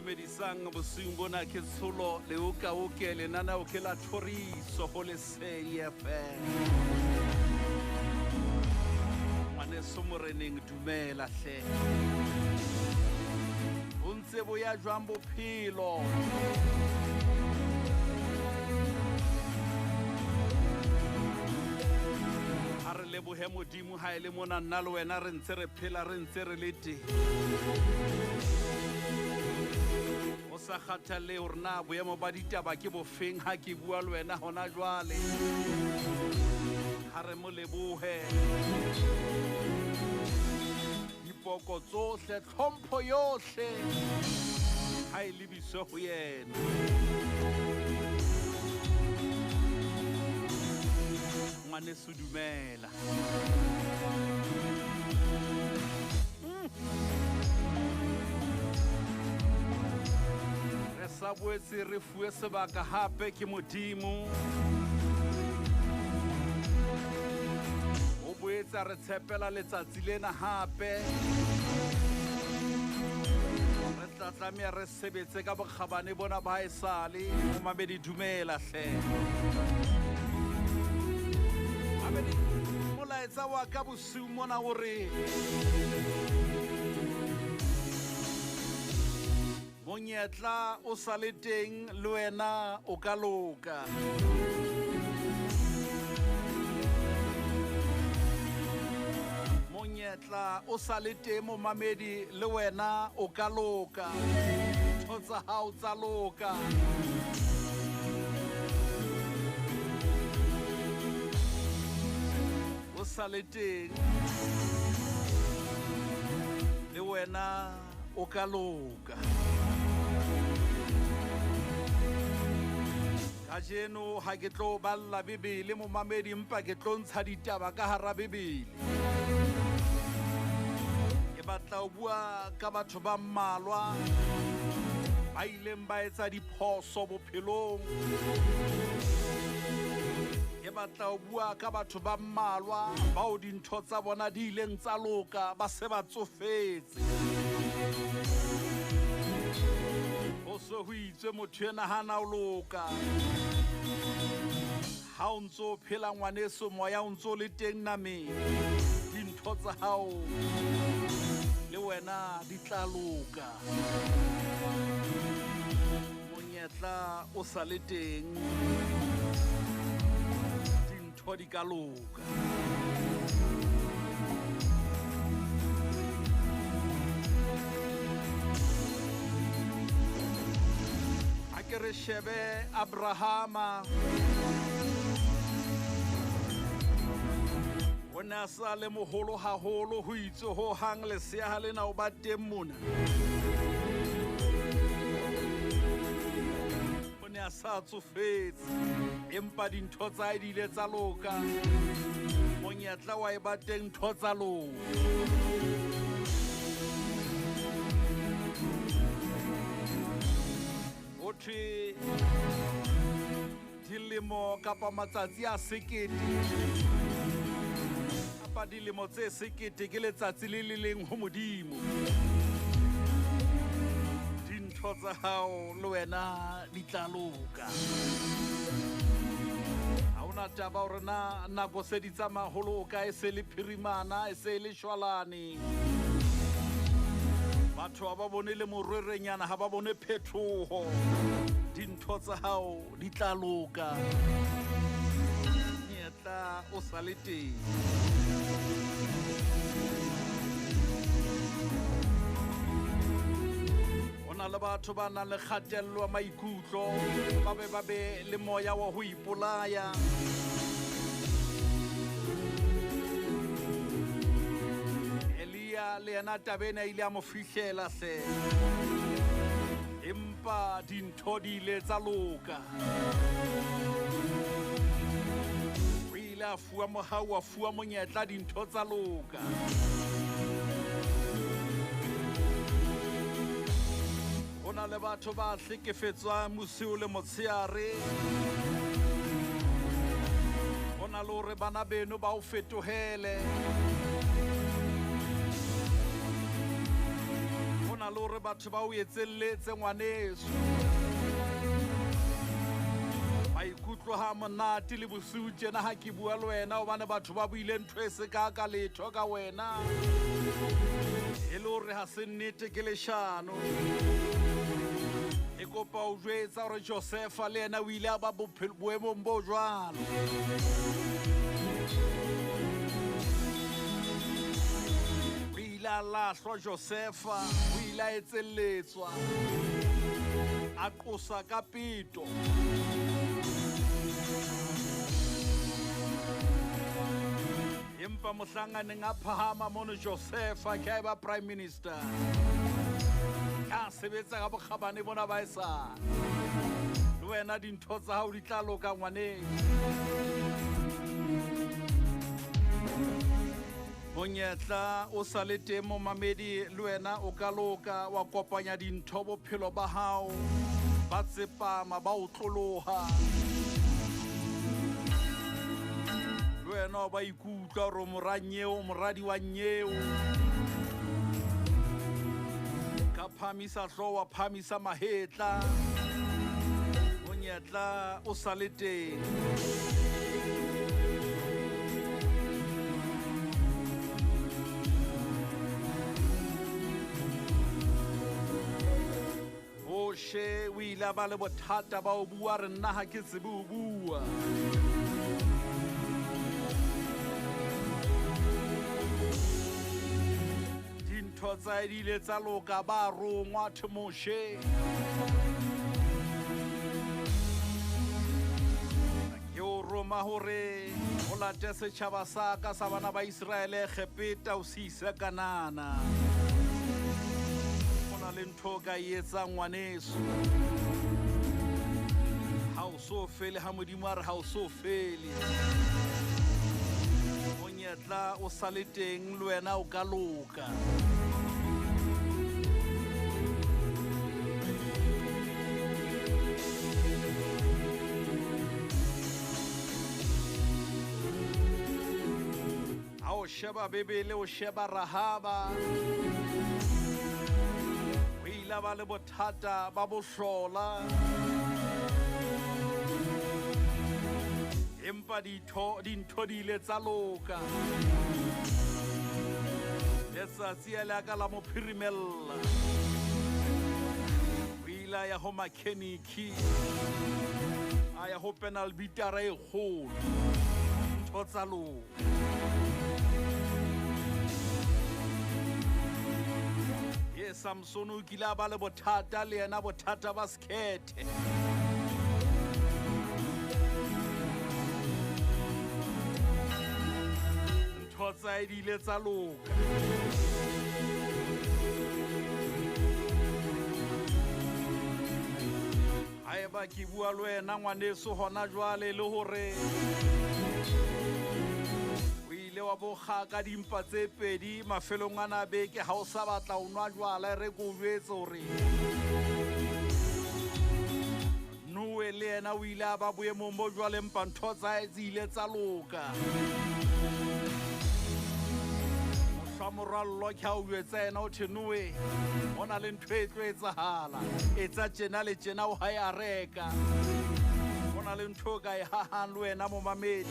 Dumedisang bosiung bona ke Tsholo Leokaoke, lenaneo ke la Thoriso ho Lesedi FM. Ngwaneso moreneng, dumela hle. Bo ntse bo ya jwang bophelo? Ha re lebohe Modimo ha e le mona nna le wena re ntse re phela, re ntse re le teng. Ho sa kgathalle hore na boemo ba ditaba ke bofeng ha ke bua le wena hona jwale. Ha re mo lebohe. Dipoko tsohle, tlhompho yohle ha e lebiswe ho yena. Ngwaneso dumela. Re sa boetse re fuwe sebaka hape ke Modimo. O boetse a re tshepela letsatsi lena hape. Re tla tlameha re sebetse ka bokgabane bona ba haesale. Momamedi dumela hle. Mamedi, molaetsa wa ka bosiu mona o re monyetla o sa le teng le wena o ka loka. Monyetla o sa le teng momamedi le wena o ka loka. Ntho tsa hao tsa loka. O sa le teng le wena o ka loka. Kajeno ha ke tlo balla Bibele momamedi, empa ke tlo ntsha ditaba ka hara Bibele. Ke batla ho bua ka batho ba mmalwa ba ileng ba etsa diphoso bophelong. Ke batla ho bua ka batho ba mmalwa bao dintho tsa bona di ileng tsa loka ba se ba tsofetse. Ho se ho itswe motho ena ha na o loka. Ha o ntso phela ngwaneso, moya o ntso le teng nameng, dintho tsa hao le wena di tla loka. Monyetla o sa le teng, dintho di ka loka. Ha ke re shebe Abrahama, o ne a sa le moholo haholo, ho itse ho hang lesea ha lena o ba teng mona. O ne a sa tsofetse, empa dintho tsa hae di ile tsa loka. Monyetla wa e ba teng, ntho tsa loka. Ho thwe dilemo kapa matsatsi a sekete kapa dilemo tse sekete ke letsatsi le le leng ho Modimo. Dintho tsa hao le wena di tla loka. Ha hona taba hore na nako se di tsamaya ho loka, e se le phirimana, e se le shwalane. Batho ha ba bone le morwerenyana, ha ba bone phetoho. Dintho tsa hao di tla loka. Monyetla o sa le teng. Ho na le batho ba nang le kgatello ya maikutlo, ba be ba be le moya wa ho ipolaya. Elia le yena taba ena ile a mo fihlela hle, empa dintho di ile tsa loka. O ile a fuwa mohau, a fuwa monyetla, dintho tsa loka. Ho na le batho ba hlekefetswang bosiu le motshehare. Ho na le hore bana beno ba o fetohele. Ho na le le hore batho ba o etselletse ngwaneso. Maikutlo ha monate le bosiu tjena ha ke bua le wena hobane batho ba buile ntho e se ka ka letho ka wena. E le hore ha se nnete ke leshano. E kopa o jwetsa hore Josefa le yena o ile a ba boemong bo jwalo. O ile a lahlwa Josefa, o ile a etselletswa, a qosa ka peto. Empa mohlang a neng a phahama mono Josefa ke a eba prime minister. Ka sebetsa ka bokgabane bona ba esale. Le wena dintho tsa hao di tla loka ngwaneng. Monyetla o sa le teng momamedi, le wena o ka loka wa kopanya dintho bophelo ba hao ba tsepama ba o tloloha. Le wena o ba ikutlwa hore o moranyeo, moradi wa nyeo. Ka phamisa hlooho, wa phamisa mahetla. Monyetla o sa le teng. Moshe o ile a ba le bothata ba ho bua, re nna ha ke tsebe ho bua. Dintho tsa hae di ile tsa loka, ba rongwa thwe Moshe. Ke o roma hore o late setjhaba sa ka sa bana ba Iseraele Egepeta o se ise Kanana. Le ntho o ka e etsang ngwaneso. Ha o so fele, ha Modimo a re ha o so fele. Monyetla o sa le teng, le wena o ka loka. Ha o sheba Bibele, o sheba Rahaba. O ile ba le bothata ba bohlola. Empa dintho di ile tsa loka. Letsatsi a le a ka la mo phirimella. O ile a ya ho makheniki, a ya ho penal bitara e kgolo. Ntho tsa loka. Ye Samson o kile a ba le bothata le yena, bothata ba sekhethe. Ntho tsa hae di ile tsa loka. Haeba ke bua le wena ngwaneso hona jwale le hore o ile wa bo kga ka dimpa tse pedi mafelong ana beke, ha o sa batla ho nwa jwala, re ko jwetse hore Noe le yena o ile a ba boemong bo jwale, empa ntho tsa hae tse ile tsa loka. Mohla morallo ke ha o jwetsa yena o thwe Noe, ho na le ntho e tlo etsahala, etsa tjena le tjena o ha e a reka. Ho na le ntho o ka e hahang le wena momamedi,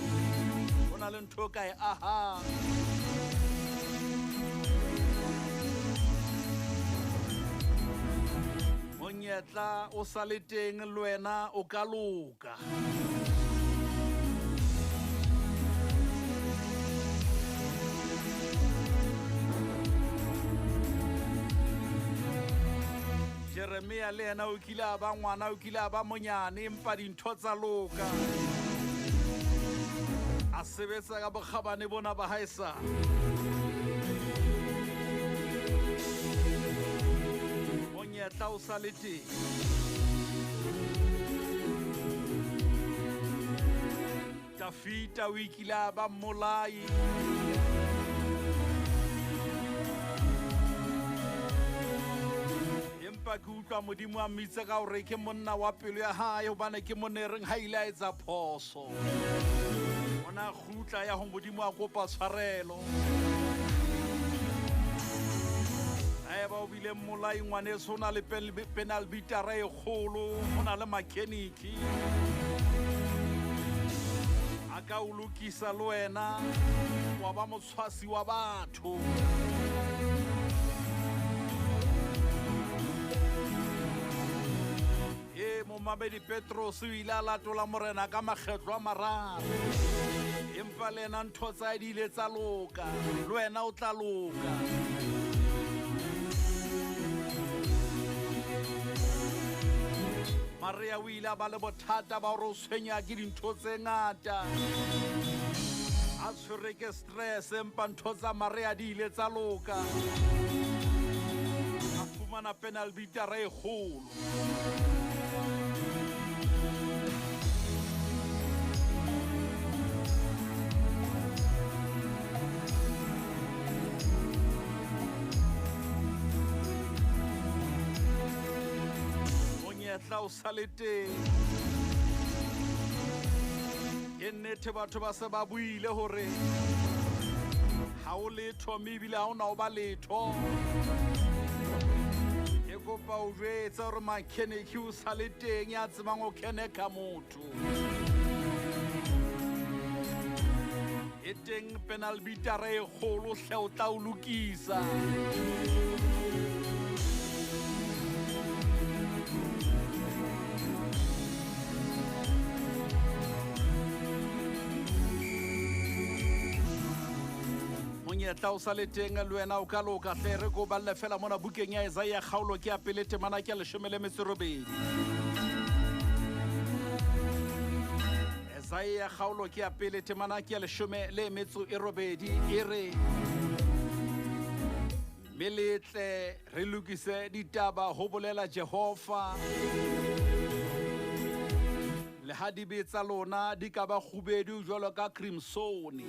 ho na le ntho o ka e ahang. Monyetla o sa le teng, le wena o ka loka. Jeremia le yena o kile a ba ngwana, o kile a ba monyane, empa dintho tsa loka. A sebetsa ka bokgabane bona ba hae sa. Monyetla o sa le teng. Dafita o kile a ba mmolai. Empa ke utlwa Modimo a mmitsa ka hore ke monna wa pelo ya hae, hobane ke monna e reng ha ile a etsa phoso. O na kgutla ya ho Modimo a kopa tshwarelo. Haeba o bile mmolai ngwaneso, o na le penal bitara e kgolo, o na le mechanic a ka o lokisa le wena wa ba motshwasi wa batho. E momamedi Petros o ile a latola morena ka makgetlo a mararo, empa le ena ntho tsa di ile tsa loka, le wena o tla loka. Maria o ile a ba le bothata ba hore o tshwenya ke dintho tse ngata, a tshwerwe ke stress, empa ntho tsa Maria di ile tsa loka, a fumana penal bitara e kgolo. Monyetla o sa le teng. Ke nnete batho ba se ba buile hore ha o letho, mme ebile ha o na o ba letho. Ke kopa o jwetse hore mechanic o sa le teng ya tsebang ho keneka motho. E teng penal bitara e kgolo hle, o tla o lokisa. Monyetla o sa le teng, le wena o ka loka hle. Re ko balle fela mona bukeng ya Isaiah kgaolo ke ya pele temana ke ya 18. Isaiah kgaolo ke ya pele temana ke ya 18 e re, mme le tle re lokise ditaba, ho bolela Jehova, le ha dibe tsa lona di ka ba kgubedu jwalo ka crimson,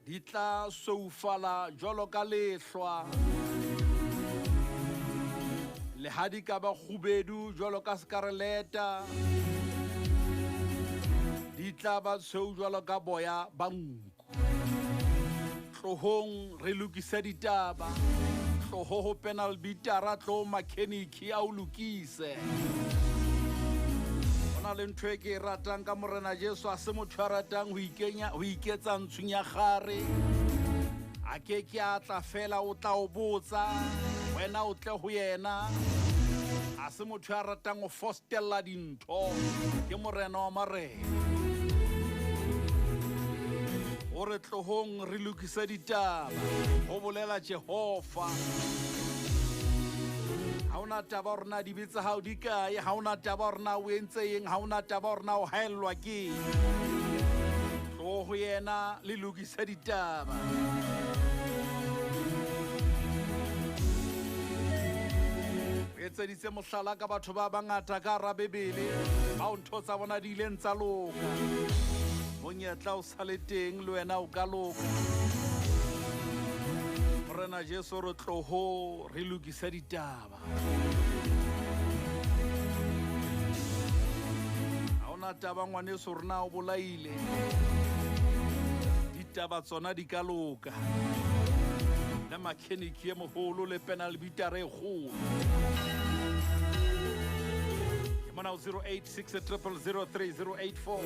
di tla soufala jwalo ka lehlwa, le ha di ka ba kgubedu jwalo ka scarleta, di tla ba tshweu jwalo ka boya ba nku. Tlohong re lokise ditaba, tloho ho penal bitara, tlo mechanic a o lokise. Hona le ntho e ke e ratang ka Morena Jesu, a se motho a ratang ho ikenya, ho iketsa ntshung ya kgare. A ke ke a tla fela o tla o botsa, wena o tle ho yena. A se motho a ratang ho fostella dintho, ke Morena wa marena. O re tlohong re lokise ditaba, ho bolela Jehova. Ha ona taba hore na dibe tsa hao di kae, ha ona taba hore na o entse eng, ha ona taba hore na o haellwa ke eng. Tloho ho yena le lokise ditaba. O etseditse mohlala ka batho ba bangata ka hara Bebele, bao ntho tsa bona di ileng tsa loka. Monyetla o sa le teng, le wena o ka loka. Morena Jesu re tloho re lokise ditaba. Ha ona taba ngwaneso hore na o bolaile, ditaba tsona di ka loka. Le mechanic e moholo le penal bitara e kgolo. Ke mona ho 086 000 3084.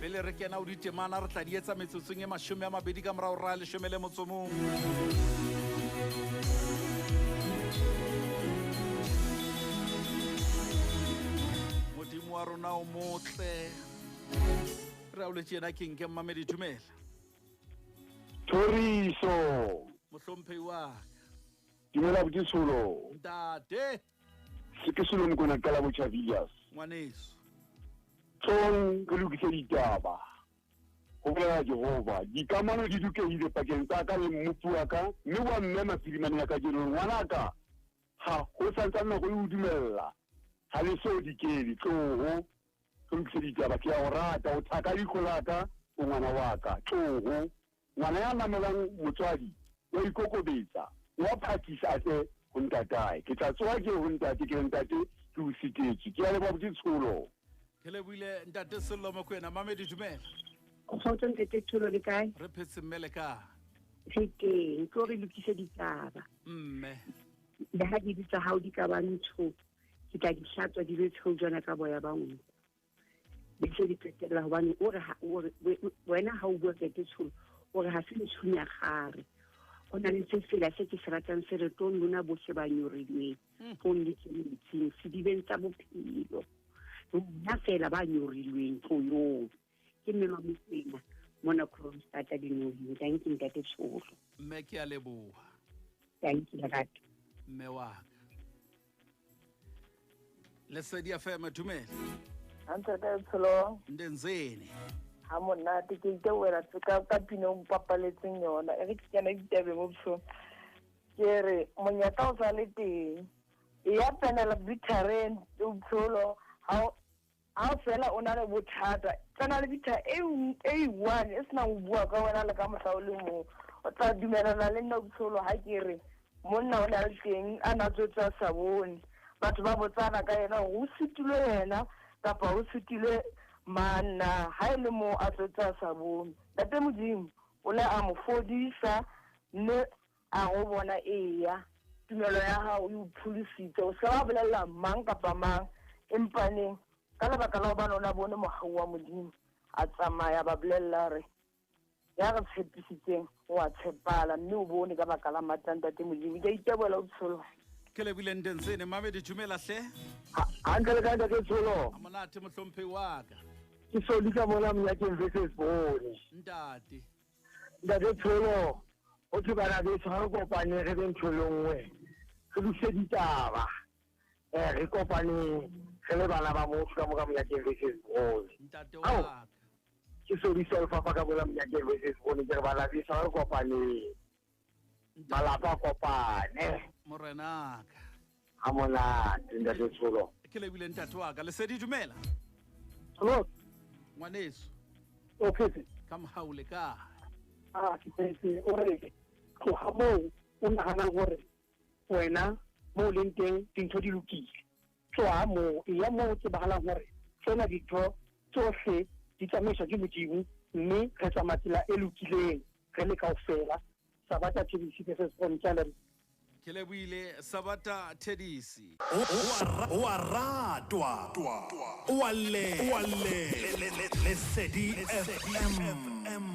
Pele re kena ho ditemana re tla di etsa metsotsong e 20 ka morao ra 11. Modimo wa rona o motle. Re a o le tjena ke nke mmamedi, dumela. Thoriso. Mohlomphehi wa ka. Dumela abuti Tsholo. Ntate. Se ke Solo Mokoena qala botjha Villiers. Ngwaneso. Tlong re lokise ditaba. Ho bolela Jehova, dikamano di lokehile pakeng tsa ka le mmopi wa ka, mme wa mmema phirimane ya kajeno, ngwanaka, ha ho santsane nako e o dumella, ha le so dikele, tloho, re lokise ditaba, ke a o rata, o thaka leihlo la ka, o ngwana wa ka, tloho. Ngwana ya mamelang motswadi, wa ikokobetsa, wa phakisa a tle ho ntatae. Ke tla tsoha ke ho ntate, ke re ntate, ke o sitetswe. Ke a leboha abuti Tsholo. Ke lebohile ntate Sello Mokoena. Mamedi, dumela. Kgotso ntate Tsholo, le kae? Re phetse mme le kae? Re teng, tlo re lokise ditaba. Mme. Le ha dibe tsa hao di ka ba ntsho, ke tla di hlatswa di be tshweu jwana ka boya ba nku. Di se di qetella hobane o re ha o re wena ha o bua ke tsholo, o re ha se ntshunya kgare. Ho na le se sela se ke se ratang se re tlo lona bohle ba nyorilweng. Tlo le metsing sedibeng tsa bophelo. Rona fela ba nyorilweng tloyong. Ke mme Mamokwena mona Kroonstad dinohing. Thank you ntate Tsholo. Mme ke a leboha. Thank you lerato. Mme wa ka. Lesedi FM, dumela. Ntate Tsholo. Ndenzeni. Ha monate ke itewela ka pina o mpapaletseng yona. E re ke kena ditabeng mo boshong. Ke re monyetla o sa le teng. E ya tsenela bithareng o Tsholo ha o fela o na le bothata. Tsena le bitha e one e sena go bua ka wena le ka mohla o le mong. O tla dumelana le nna Tsholo ha ke re monna o na le teng a na tswetse a sa bone. Batho ba botsana ka yena hore o sitilwe yena kapa o sitilwe manna ha e le mo a tswetse a sa bone. Ntate Modimo o le a mo fodisa mme a go bona eya tumelo ya hao e o pholositse. O se wa bolella mang kapa mang empaneng ka lebaka la hobane o na bone mohau wa Modimo a tsamaya ba bolella re ya re tshepisitseng o a tshepala mme o bone ka baka la matla a Ntate Modimo. Ke a itebohela o Tsholo. Ke lebile Ndenzeni mamedi dumela hle. Hantle le kae ntate Tsholo? A monate mohlomphehi wa ka. Ke solisa mona monyakeng versus bone. Ntate. Ntate Tsholo, o thwe bana beso ha re kopane re be ntho e le nngwe. Re lokise ditaba. Re kopane re le bana ba motho ka moka monyakeng versus bone. Ntate wa ka. Ke solisa lefapha ka mola monyakeng versus bone ke re bana beso ha re kopane. Malapa a kopane. Morenaka. Ha monate ntate Tsholo. Ke lebile ntate wa ka. Lesedi dumela. Hello. Ngwaneso. O phetse? Ka mohau le kae? Ah, ke phetse. O re tloha moo o nahanang hore wena mo leng teng dintho di lokile. Tloha moo, e ya moo o tsebahalang hore tsena dintho tsohle di tsamaiswa ke Modimo mme re tsamaya tsela e lokileng re le kaofela. Sabata Tedisi ke se se Ke lebohile Sabata Tedisi. O a ratwa, o a le, Lesedi FM.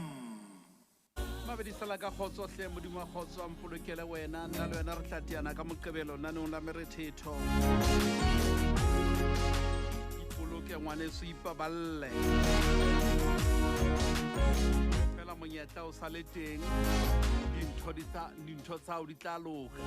Mabedi sala ka kgotso hle Modimo wa kgotso a mpolokele wena nna le wena re tla teana ka Moqebelo naneong la merethetho. Ipoloke ngwaneso, ipaballe. Fela monyetla o sa le teng, dintho tsa hao di tla loka.